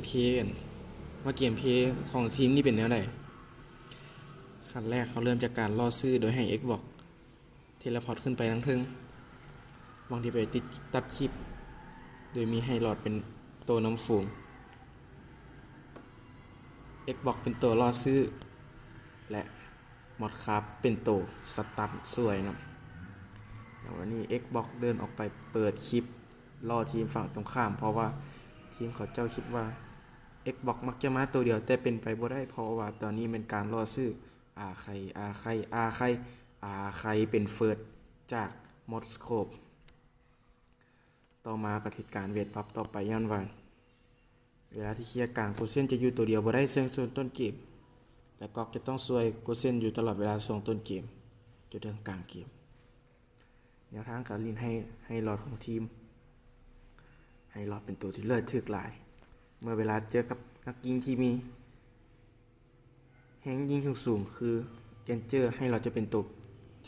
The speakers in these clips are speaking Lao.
ມເພ ກັນວ່າເກມເພຂອງທີມນີ້ເປັນແນວໃດ. ຂັ້ນແລກເຮົາເລີ່ມຈາກການຫຼໍ່ຊື່ໂດຍໃຫ້ເອັກບັອກເທເລພອດຂຶ້ນໄປທາງເທິງ ຫວັງທີ່ໄປຕິດຕັດຄລິບ ໂດຍມີໄຮລອດເປັນໂຕນຳຝູງ. ເອັກບັອກເປັນໂຕຫຼໍ່ຊື່ ແລະ ມອດຄາບເປັນໂຕສະຕັນຊ່ວຍນຳ. ຈັງຫວະນີ້ເອັກບັອກເດີນອອກໄປເປີດຄລິບ ລໍທີມຝັ່ງຕົງຂ້າມ ເພາະວ່າທີມເຂົາເຈົ້າຄິດວ່າເອັກບັອກມັກຈະມາໂຕດຽວ ແຕ່ເປັນໄປບໍ່ໄດ້ ເພາະວ່າຕອນນີ້ແມ່ນການຫຼໍ່ຊື່ ອາໄຄ ອາໄຄ ອາໄຄ ອາໄຄ ເປັນເຟີດຈາກມອດສະໂຄບ. ຕໍ່ມາກໍເຮັດການເວດປັບຕໍ່ໄປ ຍ້ອນວ່າເວລາທີ່ເຄຍກາງ ໂກເຊັນຈະຢູ່ໂຕດຽວບໍ່ໄດ້ ເຊິ່ງຊ່ວງຕົ້ນເກມ ແລະ ກອກຈະຕ້ອງຊ່ວຍໂກເຊັນຢູ່ຕະຫຼອດເວລາຊ່ວງຕົ້ນເກມ ຈົນເຖິງກາງເກມ. ແນວທາງການຫຼິ້ນໄຮ ໄຮລອດຂອງທີມ ໄຮລອດເປັນໂຕທີ່ເລືອດຖືກຫຼາຍ ເມື່ອເວລາເຈີກັບນັກຍິງທີ່ມີແຮງຍິງສູງໆ ຄືແກນເຈີ ໄຮລອດຈະເປັນໂຕ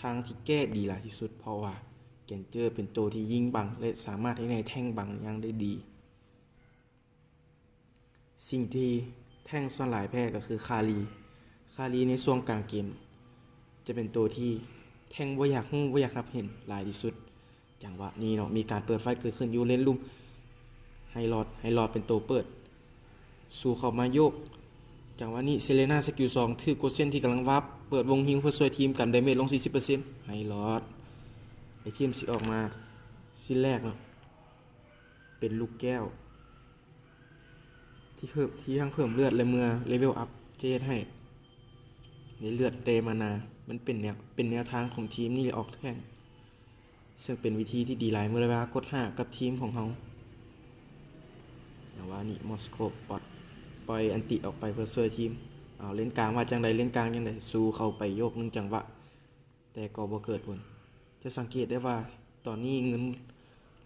ທາງທີ່ແກ້ດີຫຼາຍທີ່ສຸດ ເພາະວ່າແກນເຈີເປັນໂຕທີ່ຍິງບັງ ແລະ ສາມາດເຮັດໃຫ້ແທ້ງບັງຢ່າງໄດ້ດີ. ສິ່ງທີ່ແທ້ງສ່ວນຫຼາຍແພ້ກໍຄືຄາລີ. ຄາລີໃນຊ່ວງກາງເກມຈະເປັນໂຕທີ່ແທ້ງບໍ່ຢາກຮູ້ ບໍ່ຢາກຮັບເຫັນຫຼາຍທີ່ສຸດ. ຈັງຫວະນີ້ເນາະ ມີການເປີດໄຟເກີດຂຶ້ນຢູ່ເລນລຸ່ມ ໄຮລອດ ໄຮລອດເປັນໂຕເປີດ ຊູເຂົ້າມາໂຍກ. ຈັງຫວະນີ້ເຊເລນາສະກິວສອງຖືກໂກເຊັນທີ່ກຳລັງວາບເປີດວົງຮີວເພື່ອຊ່ວຍທີມກັນດາເມດລົງສີ່ສິບເປີເຊັນ. ໄຮລອດ ໄອເທມຊິອອກມາ ຊິ້ນແລກເນາະ ເປັນລູກແກ້ວ ທີ່ເພີ່ມ ທີ່ທັງເພີ່ມເລືອດ ແລະ ເມື່ອເລເວວອັບຈະເຮັດໃຫ້ໄດ້ເລືອດ ໄດ້ມານາ. ມັນເປັນແນວ ເປັນແນວທາງຂອງທີມນີ້ອອກແທ້ງ ເຊິ່ງເປັນວິທີທີ່ດີຫຼາຍເມື່ອເວລາກົດຫ້າກັບທີມຂອງເຮົາ. ຈັງຫວະນີ້ມອສໂຄບ ປອດ ປ່ອຍອັນຕິອອກໄປເພື່ອຊ່ວຍທີມ. ເອົາ ເລນກາງວ່າຈັ່ງໃດ ເລນກາງຈັ່ງໃດ ຊູເຂົ້າໄປໂຍກໜຶ່ງຈັງຫວະ ແຕ່ກໍບໍ່ເກີດຜົນ. ຈະສັງເກດໄດ້ວ່າຕອນນີ້ເງິນ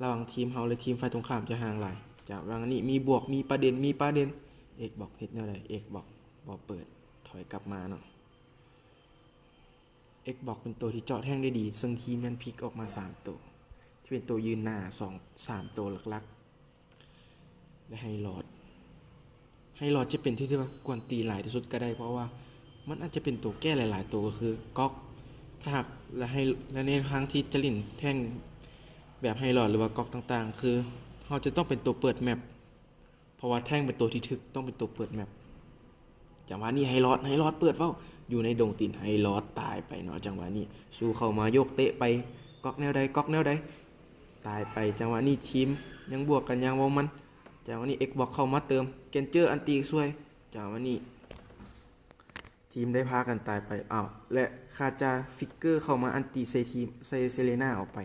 ລະຫວ່າງທີມເຮົາ ແລະ ທີມຝ່າຍຕົງຂ້າມຈະຫ່າງຫຼາຍ. ຈາກຫວ່າງນີ້ມີບວກ ມີປະເດັນ ມີປະເດັນ ເອັກບັອກເຮັດແນວໃດ ເອັກບັອກບໍ່ເປີດ ຖອຍກັບມາເນາະ. ເອັກບັອກເປັນໂຕທີ່ເຈາະແທ້ງໄດ້ດີ ເຊິ່ງທີມແມ່ນພິກອອກມາສາມໂຕ ທີ່ເປັນໂຕຢືນໜ້າສອງສາມໂຕຫຼັກໆ ແລະ ໄຮລອດ ໄຮລອດຈະເປັນທີ່ຖືວ່າກວນຕີນຫຼາຍທີ່ສຸດກໍໄດ້ ເພາະວ່າມັນອາດຈະເປັນໂຕແກ້ຫຼາຍໆໂຕ ກໍຄືກອກ ຖ້າຫາກ ແລະ ໄຮ ແລະ ໃນທາງທີ່ຈະຫຼິ້ນແທ້ງແບບໄຮລອດ ຫຼືວ່າກອກຕ່າງໆ ຄືເຮົາຈະຕ້ອງເປັນໂຕເປີດແມັບ ເພາະວ່າແທ້ງເປັນໂຕທີ່ຖືກ ຕ້ອງເປັນໂຕເປີດແມັບ. ຈັງຫວະນີ້ໄຮລອດ ໄຮລອດເປີດເວົ້າ ຢູ່ໃນດົງຕີນ ໄຮລອດຕາຍໄປເນາະ. ຈັງຫວະນີ້ຊູເຂົ້າມາໂຍກເຕະໄປ ກອກແນວໃດ ກອກແນວໃດ ຕາຍໄປ. ຈັງຫວະນີ້ທີມຍັງບວກກັນຢ່າງເວົ້າມັນ. ຈັງຫວະນີ້ເອັກບັອກເຂົ້າມາເຕີມ ແກນເຈີອັນຕິຊ່ວຍ. ຈັງຫວະນີ້ທີມໄດ້ພາກັນຕາຍໄປ. ອ້າວ ແລະ ຄາຈາ ຟິກເກີ ເຂົ້າມາອັນຕິໃສ່ທີມ ໃສ່ເຊເລນາອອກໄປ.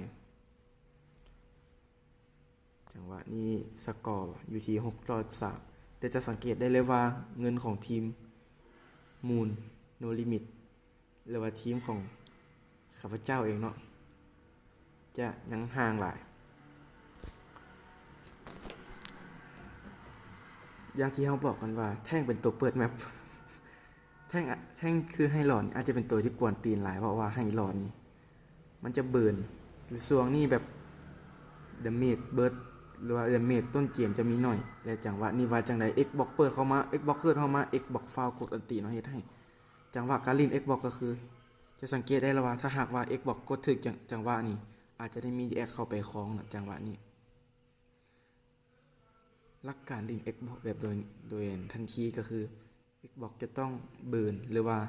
ຈັງຫວະນີ້ສະກໍຢູ່ທີ່ຫົກຕໍ່ສາມ ແຕ່ຈະສັງເກດໄດ້ເລີຍວ່າເງິນຂອງທີມມູນໂນລິມິດ ຫຼືວ່າທີມຂອງຂ້າພະເຈົ້າເອງເນາະ ຈະຍັງຫ່າງຫຼາຍ. ຢ່າງທີ່ເຮົາບອກກັນວ່າແທ້ງເປັນໂຕເປີດແມັບ ແທ້ງ ແທ້ງຄືໄຮລອດນີ້ອາດຈະເປັນໂຕທີ່ກວນຕີນຫຼາຍ ເພາະວ່າໄຮລອດນີ້ມັນຈະເບີນ ແລະ ຊ່ວງນີ້ແບບດາເມດເບີດ ຫຼືວ່າດາເມດຕົ້ນເກມຈະມີໜ້ອຍ ແລະ ຈັງຫວະນີ້ວ່າຈັ່ງໃດ ເອັກບັອກເປີດເຂົ້າມາ ເອັກບັອກເກີດເຂົ້າມາ ເອັກບັອກຟ້າວກົດອັນຕິເນາະ ເຮັດໃຫ້ ຈັງຫວະການຫຼິ້ນເອັກບັອກກໍຄື ຈະສັງເກດໄດ້ແລ້ວວ່າ ຖ້າຫາກວ່າເອັກບັອກກົດຖືກ ຈັງ ຈັງຫວະນີ້ອາດຈະໄດ້ມີແອັກເຂົ້າໄປຄອງເນາະ ຈັງຫວະນີ້. ຫຼັກການຫຼິ້ນເອັກບັອກແບບໂດຍ ໂດຍທັນທີກໍຄື ເອັກບັອກຈະຕ້ອງເບີນ ຫຼືວ່າ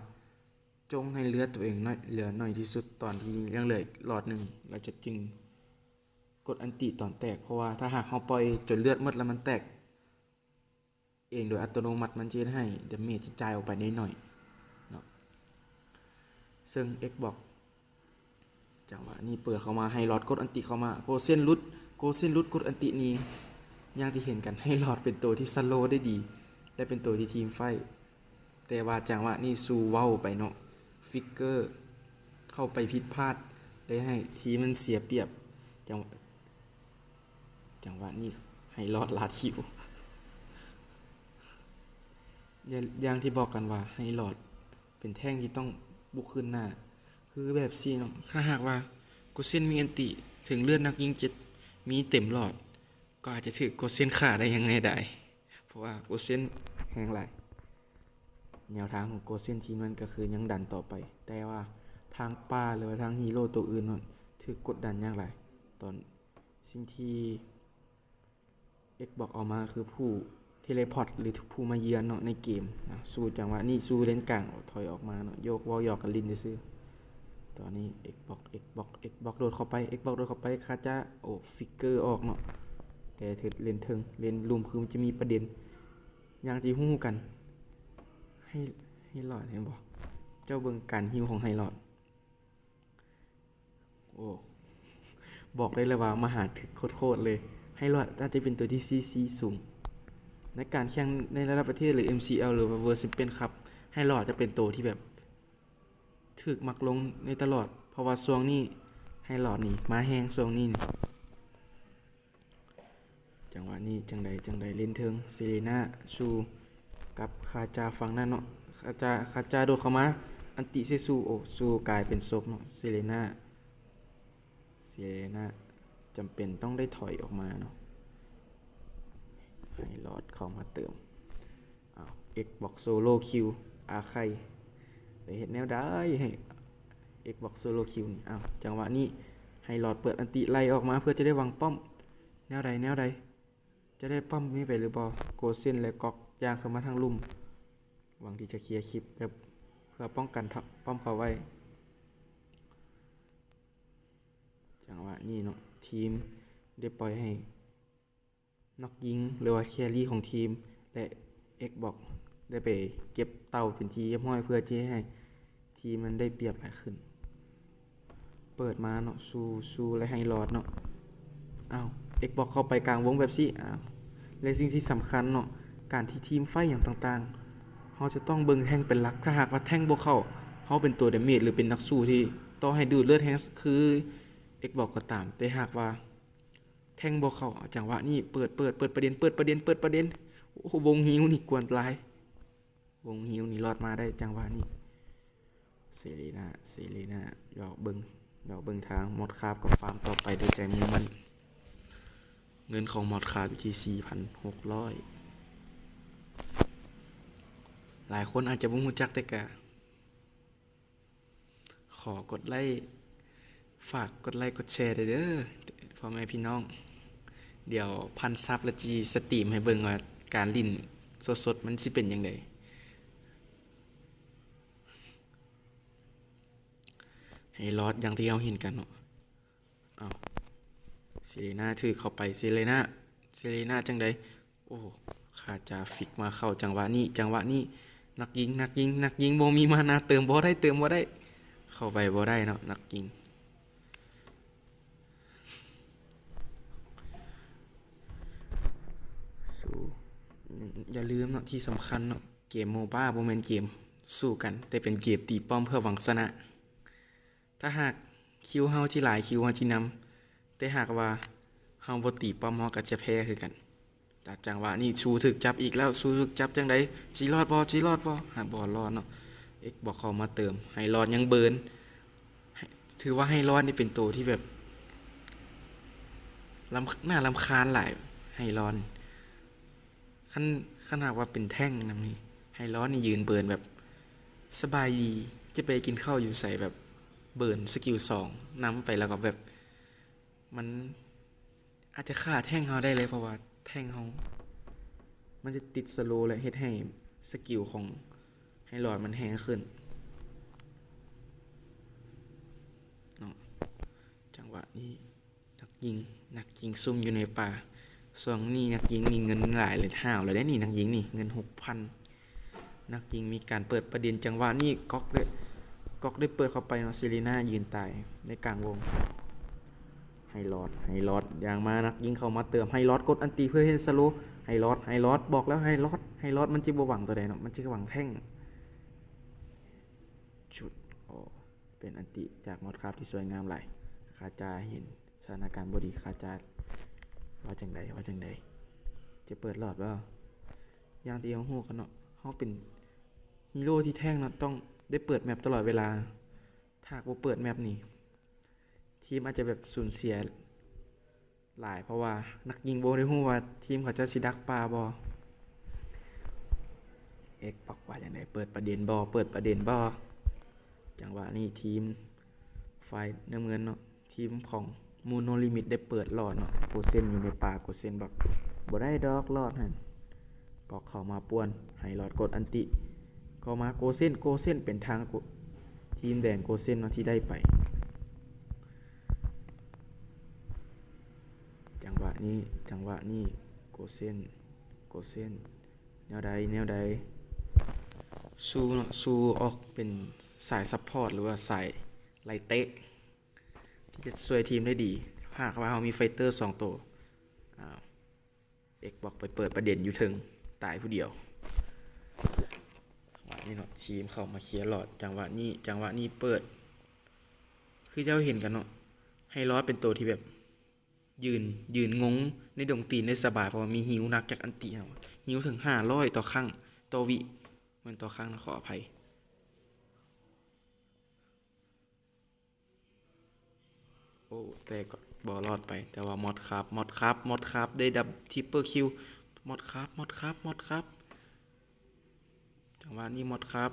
ຈົ່ງໃຫ້ເລືອດຕົວເອງໜ້ອຍ ເຫຼືອໜ້ອຍທີ່ສຸດ ຕອນທີ່ຍັງເຫຼືອອີກຫຼອດໜຶ່ງ ແລ້ວຈະຈຶ່ງກົດອັນຕິຕອນແຕກ ເພາະວ່າຖ້າຫາກເຮົາປ່ອຍຈົນເລືອດໝົດແລ້ວມັນແຕກ ເອງໂດຍອັດຕະໂນມັດ ມັນຈະເຮັດໃຫ້ດາເມດທີ່ຈ່າຍອອກໄປນ້ອຍໆເນາະ. ເຊິ່ງເອັກບັອກ ຈັງຫວະນີ້ເປີດເຂົ້າມາ ໄຮລອດກົດອັນຕິເຂົ້າມາ ໂກເຊັນຫຼຸດ ໂກເຊັນຫຼຸດ ກົດອັນຕິໜີ. ຢ່າງທີ່ເຫັນກັນ ໄຮລອດເປັນໂຕທີ່ສະໂລໄດ້ດີ ແລະ ເປັນໂຕທີ່ທີມໄຟ ແຕ່ວ່າຈັງຫວະນີ້ຊູເວົ້າໄປເນາະ ຟິກເກີເຂົ້າໄປຜິດພາດ ໄດ້ໃຫ້ທີມມັນເສຍປຽບ. ຈັງ ຈັງຫວະນີ້ໄຮລອດລາດຄິວ ຢ່າ ຢ່າງທີ່ບອກກັນວ່າໄຮລອດເປັນແທ້ງທີ່ຕ້ອງບຸກຂຶ້ນໜ້າ ຄືແບບຊີ້ເນາະ ຖ້າຫາກວ່າໂກເຊັນມີອັນຕິ ເຖິງເລືອດນັກຍິງຈະມີເຕັມຫຼອດ ກໍອາດຈະຖືກໂກເຊັນຂ້າໄດ້ຢ່າງງ່າຍດາຍ ເພ າະວ່າໂກເຊັນແຮງຫຼາຍ. ແນວທາງຂອງໂກເຊັນທີມນັ້ນກໍຄືຍັງດັນຕໍ່ໄປ, ແຕ່ວ່າທາງປ່າ ຫຼືວ່າທາງຮີໂຣໂຕອື່ນນັ້ນຖືກກົດດັນຢ່າງຫຼາຍ. ຕອນສິ່ງທີ່ Xbox ເອົາມາຄືຜູ້ເທເລພອດ ຫຼືຜູ້ມາເຢືອນເນາະໃນເກມ. ອ່າ ສູ່ຈັງຫວະນີ້ ສູ່ເລນກາງ ຖອຍອອກມາເນາະ, ໂຍກເວົ້າຫຍອກກັນຫຼິ້ນຊື່ໆ. ຕອນນີ້ Xbox Xbox Xbox ໂດດເຂົ້າໄປ Xbox ໂດດເຂົ້າໄປ ຄາຈາ ໂອ້ ຟິກເກີອອກເນາະ, ແຕ່ເທິດເລນເທິງ ເລນລຸ່ມຄືມັນຈະມີປະເດັນ ຢ່າງທີ່ຮູ້ກັນ. ໄຮ ໄຮລອດ ເຫັນບໍ່? ເຈົ້າເບິ່ງການຮີວຂອງໄຮລອດ. ໂອ້ ບອກໄດ້ເລີຍວ່າມາຫາຖືກໂຄດໆເລີຍ. ໄຮລອດອາດຈະເປັນໂຕທີ່ CC ສູງ ໃນການແຂ່ງໃນລະດັບປະເທດ ຫຼື MCL ຫຼືວ່າ World Champion Cup, ໄຮລອດຈະເປັນໂຕທີ່ແບບຖືກມັກລົງໃນຕະຫຼອດ, ເພາະວ່າຊ່ວງນີ້ໄຮລອດນີ້ມາແຮງ ຊ່ວງນີ້ນີ້. ຈັງຫວະນີ້ຈັ່ງໃດ ຈັ່ງໃດ ເລນເທິງ ເຊເລນາ ຊູກັບຄາຈາຝັ່ງນັ້ນເນາະ. ຄາຈາ ຄາຈາໂດດເຂົ້າມາ ອັນຕິໃສ່ຊູ ໂອ້ ຊູກາຍເປັນສົບເນາະ. ເຊເລນາ ເຊເລນາຈຳເປັນຕ້ອງໄດ້ຖອຍອອກມາເນາະ. ໄຮລອດເຂົ້າມາເຕີມ. ອ້າວ Xbox Solo Queue ອາໄຂ່ ໄປເຮັດແນວໃດໃຫ້ Xbox Solo Queue ນີ້. ອ້າວ ຈັງຫວະນີ້ໄຮລອດເປີດອັນຕິໄລ່ອອກມາເພື່ອຈະໄດ້ຫວັງປ້ອມ. ແນວໃດ ແນວໃດ ຈະໄດ້ປ້ອມນີ້ໄປຫຼືບໍ່? ໂກເຊັນ ແລະ ກັອກຍ່າງເຂົ້າມາທາງລຸ່ມ ຫວັງທີ່ຈະເຄຍຄລິບແບບເພື່ອປ້ອງກັນປ້ອມເຂົາໄວ້. ຈັງຫວະນີ້ເນາະ ທີມໄດ້ປ່ອຍໃຫ້ ນັກຍິງ ຫຼືວ່າແຄຣີຂອງທີມ ແລະ Xbox ໄດ້ໄປເກັບເຕົ່າເປັນທີ່ຮຽບຮ້ອຍ ເພື່ອທີ່ໃຫ້ທີມມັນໄດ້ປຽບຫຼາຍຂຶ້ນ. ເປີດມາເນາະ ຊູ ຊູ ແລະ ໄຮລອດເນາະ. ອ້າວ Xbox ເຂົ້າໄປກາງວົງແບບຊີ້. ອ້າວ ແລະ ສິ່ງທີ່ສຳຄັນເນາະ ການທີ່ທີມໄຟຫຍັງຕ່າງໆ ເຮົາຈະຕ້ອງເບິ່ງແທ້ງເປັນຫຼັກ. ຖ້າຫາກວ່າແທ້ງບໍ່ເຂົ້າ ເຮົາເປັນຕົວ damage ຫຼືເປັນນັກສູ້ທີ່ຕໍ່ໃຫ້ດູດເລືອດແຮງຄື Xbox ກໍຕາມ, ແຕ່ຫາກວ່າ ແທ້ງບໍ່ເຂົ້າ. ເອົາ ຈັງຫວະນີ້ເປີດ ເປີດ ເປີດປະເດັນ ເປີດປະເດັນ ເປີດປະເດັນ. ໂອ້ໂຫ ວົງຮີວນີ້ກວນຫຼາຍ, ວົງຮີວນີ້ລອດມາໄດ້ຈັງຫວະນີ້. ເຊເລນາ ເຊເລນາ ຢອກເບິ່ງ ຢອກເບິ່ງທາງ. ມອດຄາບກໍຟາມຕໍ່ໄປໂດຍໃຈມຸ່ງໝັ້ນ. ເງິນຂອງມອດຄາບຢູ່ທີ່ສີ່ພັນຫົກຮ້ອຍ. ຫຼາຍຄົນອາດຈະບໍ່ຮູ້ຈັກ ແຕ່ກະ ຂໍກົດໄລ້ ຝາກກົດໄລ້ກົດແຊໄດ້ເດີພໍ່ແມ່ພີ່ນ້ອງ. ດຽວພັນຊັບແລ້ວຊິສະຕຣີມໃຫ້ເບິ່ງວ່າການຫຼິ້ນສົດໆມັນຊິເປັນຈັ່ງໃດ. ໄຮລອດຢ່າງທີ່ເຮົາເຫັນກັນເນາະ. ອ້າວ ເຊເລນາຖືກເຂົ້າໄປ ເຊເລນາ ເຊເລນາຈັ່ງໃດ? ໂອ້ ຄາຈາຟິກມາເຂົ້າຈັງຫວະນີ້ ຈັງຫວະນີ້. ນັກຍິງ ນັກຍິງ ນັກຍິງບໍ່ມີມານາ ເຕີມບໍ່ໄດ້ ເຕີມບໍ່ໄດ້ ເຂົ້າໄປບໍ່ໄດ້ເນາະ ນັກຍິງ. ສູ້ ຢ່າລືມເນາະ ທີ່ສຳຄັນເນາະ ເກມໂມບາບໍ່ແມ່ນເກມສູ້ກັນ ແຕ່ເປັນເກມຕີປ້ອມເພື່ອຫວັງຊະນະ. ຖ້າຫາກຄິວເຮົາຊິຫຼາຍ ຄິວເຮົາຊິນຳ ແຕ່ຫາກວ່າເຮົາບໍ່ຕີປ້ອມ ເຮົາກໍຈະແພ້ຄືກັນ. ຈັງຫວະນີ້ຊູຖືກຈັບອີກແລ້ວ ຊູຖືກຈັບຈັ່ງໃດ? ຊິລອດບໍ່? ຊິລອດບໍ່? ຫາ ບໍ່ລອດເນາະ. Xbox ເຂົ້າມາເຕີມ ໄຮລອດຍັງເບີນ. ຖືວ່າໄຮລອດນີ້ເປັນໂຕທີ່ແບບລຳ ໜ້າລຳຄານຫຼາຍ ໄຮລອດ. ຄັນ ຄັນຫາກວ່າເປັນແທ້ງນຳນີ້ ໄຮລອດນີ້ຢືນເບີນແບບສະບາຍດີ ຈະໄປກິນເຂົ້າຢູ່ໃສ ແບບເບີນສະກິວສອງນຳໄປ ແລ້ວກໍແບບ ມັນອາດຈະຂ້າແທ້ງເຮົາໄດ້ເລີຍ ເພາະວ່າແທ້ງເຮົາ ມັນຈະຕິດສະໂລ ແລະ ເຮັດໃຫ້ສະກິວຂອງໄຮລອດມັນແຮງຂຶ້ນເນາະ. ຈັງຫວະນີ້ ນັກຍິງ ນັກຍິງຊຸ່ມຢູ່ໃນປ່າ. ຊ່ວງນີ້ນັກຍິງນີ້ເງິນຫຼາຍເລີຍ ຫ້າວແລ້ວເດ້ນີ້ ນັກຍິງນີ້ເງິນຫົກພັນ. ນັກຍິງມີການເປີດປະເດັນ ຈັງຫວະນີ້ກັອກໄດ້ ກັອກໄດ້ເປີດເຂົ້າໄປເນາະ. ເຊເລນາຢືນຕາຍໃນກາງວົງ. ໄຮລອດ ໄຮລອດຍ່າງມາ ນັກຍິງເຂົ້າມາເຕີມ. ໄຮລອດກົດອັນຕິເພື່ອເຮັດສະໂລ. ໄຮລອດ ໄຮລອດ ບອກແລ້ວ ໄຮລອດ ໄຮລອດມັນຈະບໍ່ຫວັງຕົວໃດເນາະ ມັນຈະຫວັງແທ້ງ. ຊຸດ ໂອ້ ເປັນອັນຕິຈາກມອດຄາບທີ່ສວຍງາມຫຼາຍ. ຄາຈາເຫັນສະຖານະການບໍ່ດີ ຄາຈາວ່າຈັ່ງໃດ ວ່າຈັ່ງໃດ? ຈະເປີດລອດບໍ່? ຢ່າງທີ່ເຮົາຮູ້ກັນເນາະ ເຮົາເປັນຮີໂຣທີ່ແທ້ງເນາະ ຕ້ອງໄດ້ເປີດແມັບຕະຫຼອດເວລາ. ຖ້າຫາກບໍ່ເປີດແມັບນີ້ ທີມອາດຈະແບບສູນເສຍ ຫຼາຍ ເພາະວ່ານັກຍິງບໍ່ໄດ້ຮູ້ວ່າທີມເຂົາເຈົ້າຊິດັກປ່າບໍ່. Xbox ວ່າຈັ່ງໃດ? ເປີດປະເດັນບໍ່? ເປີດປະເດັນບໍ່? ຈັງຫວະນີ້ທີມຝ່າຍນ້ຳເງິນເນາະ ທີມຂອງມູນໂນລິມິດໄດ້ເປີດຫຼອດເນາະ. ໂກເຊັນຢູ່ໃນປ່າ ໂກເຊັນບອກ ບໍ່ໄດ້ດອກຫຼອດຫັ້ນ ກໍເຂົ້າມາປ່ວນ ໄຮລອດກົດອັນຕິ ກໍມາໂກເຊັນ ໂກເຊັນເປັນທາງໂກ ທີມແດງໂກເຊັນເນາະທີ່ໄດ້ໄປ. ຈັງຫວະນີ້ ຈັງຫວະນີ້ ໂກເຊັນ ໂກເຊັນ ແນວໃດ ແນວໃດ? ຊູເນາະ ຊູອອກເປັນສາຍຊັບພອດ ຫຼືວ່າສາຍໄລ່ເຕະ ທີ່ຈະຊ່ວຍທີມໄດ້ດີ ຫາກວ່າເຮົາມີໄຟເຕີສອງໂຕ. ອ້າວ Xbox ໄປເປີດປະເດັນຢູ່ເທິງ ຕາຍຜູ້ດຽວ. ຈັງຫວະນີ້ເນາະ ທີມເຂົ້າມາເຄຍຫຼອດ ຈັງຫວະນີ້ ຈັງຫວະນີ້ເປີດ ຄືເຈົ້າເຫັນກັນເນາະ ໄຮລອດເປັນໂຕທີ່ແບບ ຢືນ ຢືນງົງໃນດົງຕີນໄດ້ສະບາຍ ເພາະວ່າມີຮີວໜັກຈາກອັນຕິເຮົາ ຮີວເຖິງຫ້າຮ້ອຍຕໍ່ຄັ້ງ ຕໍ່ວິ ແມ່ນຕໍ່ຄັ້ງນະ ຂໍອະໄພ. ໂອ້ ແຕ່ກໍບໍ່ລອດໄປ ແຕ່ວ່າມອດຄາບ ມອດຄາບ ມອດຄາບ ໄດ້ດັບ Triple Kill ມອດຄາບ ມອດຄາບ ມອດຄາບ. ຈັງຫວະນີ້ມອດຄາບ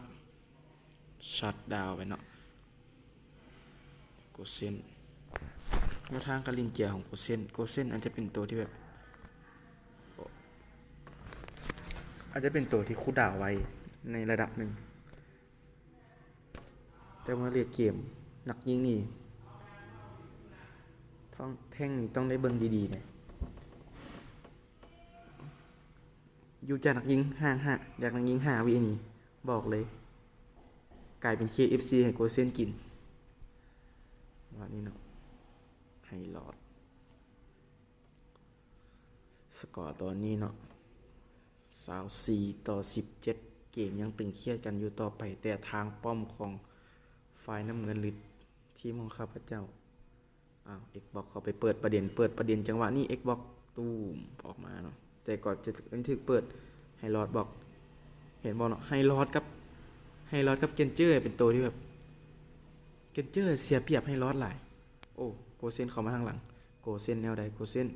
ຊັດດາວໄປເນາະ ໂກເຊັນ ແນວທາງການຫຼິ້ນເກມຂອງໂກເຊັນ ໂກເຊັນອາດຈະເປັນໂຕທີ່ແບບ ອາດຈະເປັນໂຕທີ່ຄູດາວໄວໃນລະດັບໜຶ່ງ ແຕ່ວ່າເລືອກເກມນັກຍິງນີ້ ແທ່ງນີ້ຕ້ອງໄດ້ເບິ່ງດີໆເດ້. ຢູ່ຈາກນັກຍິງຫ້າ ຫ້າ ຈາກນັກຍິງຫ້າວິນີ້ ບອກເລີຍ ກາຍເປັນ KFC ໃຫ້ໂກເຊັນກິນ ວ່ານີ້ເນາະ ໄຮລອດ. ສະກໍຕອນນີ້ເນາະ ຊາວສີ່ຕໍ່ສິບເຈັດ ເກມຍັງຕຶງຄຽດກັນຢູ່ຕໍ່ໄປ ແຕ່ທາງປ້ອມຂອງຝ່າຍນ້ຳເງິນ ຫຼື ທີມຂອງຂ້າພະເຈົ້າ ອ້າວ Xbox ເຂົ້າໄປເປີດປະເດັນ ເປີດປະເດັນ ຈັງຫວະນີ້ Xbox ຕູມອອກມາເນາະ ແຕ່ກໍຈະຖືກເປີດ ໄຮລອດບອກ ເຫັນບໍ່ເນາະ ໄຮລອດກັບ ໄຮລອດກັບເກນເຈີເປັນໂຕທີ່ແບບ ເກນເຈີເສຍປຽບໄຮລອດຫຼາຍ. ໂອ້ ໂກເຊັນເຂົ້າມາທາງຫຼັງ ໂກເຊັນແນວໃດ ໂກເຊັນ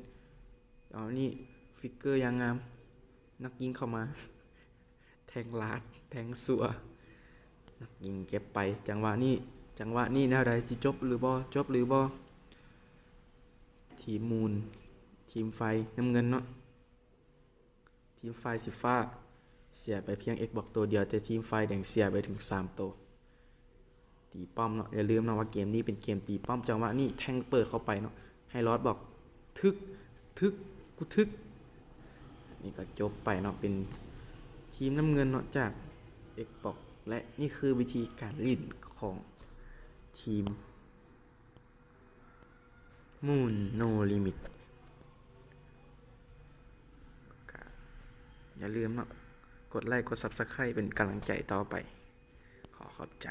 ເອົານີ້ ຟິກເກີຢ່າງງາມ ນັກຍິງເຂົ້າມາ ແທງລາດ ແທງຊົ່ວ ນັກຍິງເກັບໄປ ຈັງຫວະນີ້ ຈັງຫວະນີ້ແນວໃດ ຊິຈົບຫຼືບໍ່ ຈົບຫຼືບໍ່? ທີມມູນ ທີມຝ່າຍນ້ຳເງິນເນາະ ທີມຝ່າຍສີຟ້າເສຍໄປພຽງ Xbox ໂຕດຽວ ແຕ່ທີມຝ່າຍແດງເສຍໄປເຖິງສາມໂຕ. ຕີປ້ອມເນາະ ຢ່າລືມເນາະວ່າເກມນີ້ເປັນເກມຕີປ້ອມ ຈັງຫວະນີ້ແທງເປີດເຂົ້າໄປເນາະ ໄຮລອດບອກ ຖືກ ຖືກ ກູຖືກ ນີ້ກໍຈົບໄປເນາະ ເປັນທີມນ້ຳເງິນເນາະ ຈາກ Xbox ແລະ ນີ້ຄືວິທີການຫຼິ້ນຂອງທີມມູນໂນລິມິດ. ກໍຢ່າລືມເນາະ ກົດໄລ້ ກົດ Subscribe ເປັນກຳລັງໃຈຕໍ່ໄປ ຂໍຂອບໃຈ.